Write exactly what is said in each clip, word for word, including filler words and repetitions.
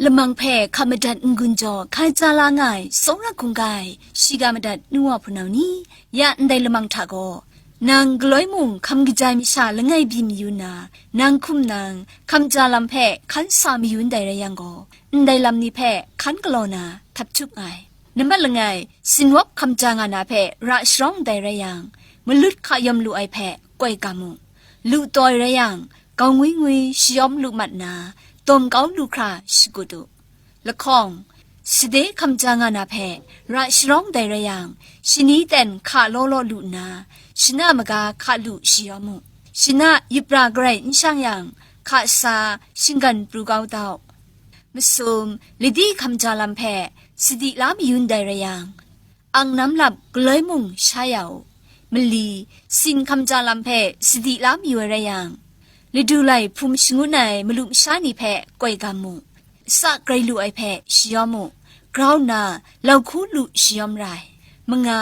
Lamang hpe hka madat n-gun jaw hkai ja la nga ai tsawra hkungga ai shiga madat nu wa hpunau ni, ya ndai lamang hta gaw, nang galoi mung hkam kaja ai masha langai byi mayu nna, nang hkum nang hkam ja lam hpe hkan sa mayu ndai rai yang gaw, ndai lam ni hpe hkan galaw na htat htup nga ai. Nambat langai, sinwap hkam ja nga na hpe ra sharawng ndai rai yang, malut hka yawm lu ai hpe koi gam mu. Lu taw ai rai yang, gau ngwi ngwi shayawm lu mat nna, dawm kau lu hkra shagut u. Lahkawng, sade hkam ja nga na hpe ra sharawng dai rai yang, shani ten hka law law lu nna, shana maga hka lu shayawm u. Shana yupra garai n shang yang, hka sa shinggan pru kau dau. Masum, ladi hkam ja lam hpe sadi la mayu ndai rai yang, ang nam lap galoi mung sha ya u. Mali, sin hkam ja lam hpe sadi la mayu ai rai yang, ladu lai hpum shangun ai malu masha ni hpe koi gam mu. Sa grai lu ai hpe shayawm mu. Grau nna, lau hku lu shayawm ra ai. Manga,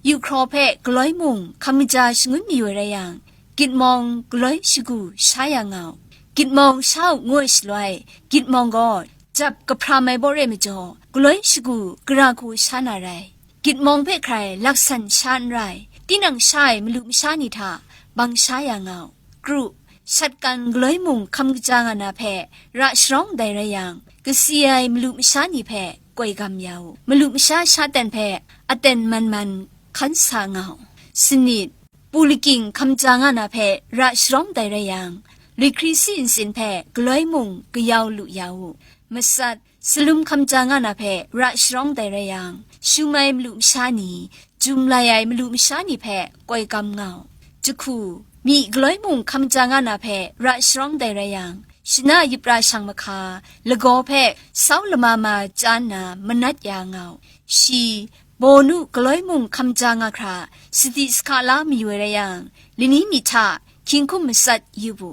yu hkraw hpe galoi mung hkam kaja shangun mayu ai rai yang, gitmawng galoi shagu sha ya nga u. Gitmawng sha u ngu ai shaloi, gitmawng gaw jap kahpram ai baw re majaw, galoi shagu gara hku sha na rai. Gitmawng hpe hkrai laksan sha n rai, tinang sha ai malu masha ni hta bang sha ya nga u. Kru, shatkan galoi mung hkam kaja nga na hpe ra sharawng dai rai yang, kasi ai malu masha ni hpe koi gam ya u. Malu masha sha ten hpe aten man man hkan sa nga u. Sanit, pu lakying hkam ja nga na hpe ra sharawng dai rai yang, luihkri si nsin hpe galoi mung kayau lu ya u. Matsat, salum hkam ja nga na hpe ra sharawng dai rai yang, shumai malu masha ni, jum lai ai malu masha ni hpe koi gam nga u. Jahku, myi galoi mung hkam ja nga na hpe ra sharawng dai rai yang, shana yupra shang mahka, lagaw hpe sau lama ma chya nna manat ya nga u. Shi, bawnu galoi mung hkam ja nga hkra, sadi sahka la mayu ai rai yang, lani myit hta hkying hkum matsat yu bu.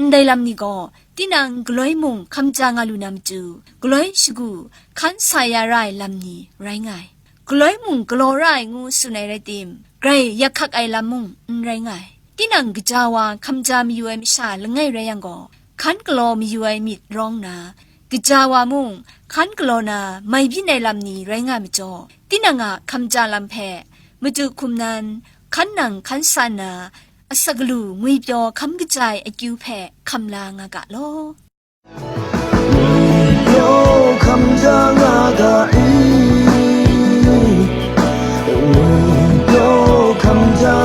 Ndai lam ni gaw, tinang galoi mung hkam ja nga lu na matu, galoi shagu hkan sa ya ra ai lam ni rai nga ai. Galoi mung galaw ra ai ngu tsun ai rai tim, grai yak hkak ai lam mung n rai nga ai. Tinang gaja wa hkam ja mayu ai masha langai rai yang gaw, hkan galaw mayu ai myit rawng nna, gaja wa mung hkan galaw na mai byin ai lam ni rai nga ai majaw, tinang a hkam ja lam hpe, madu hkum nan, hkan nang hkan sa nna, asak alu ngwi pyaw hkam kaja ai akyu hpe hkam la nga ga law. Ngwi pyaw hkam ja nga ga i, ngwi pyaw hkam ja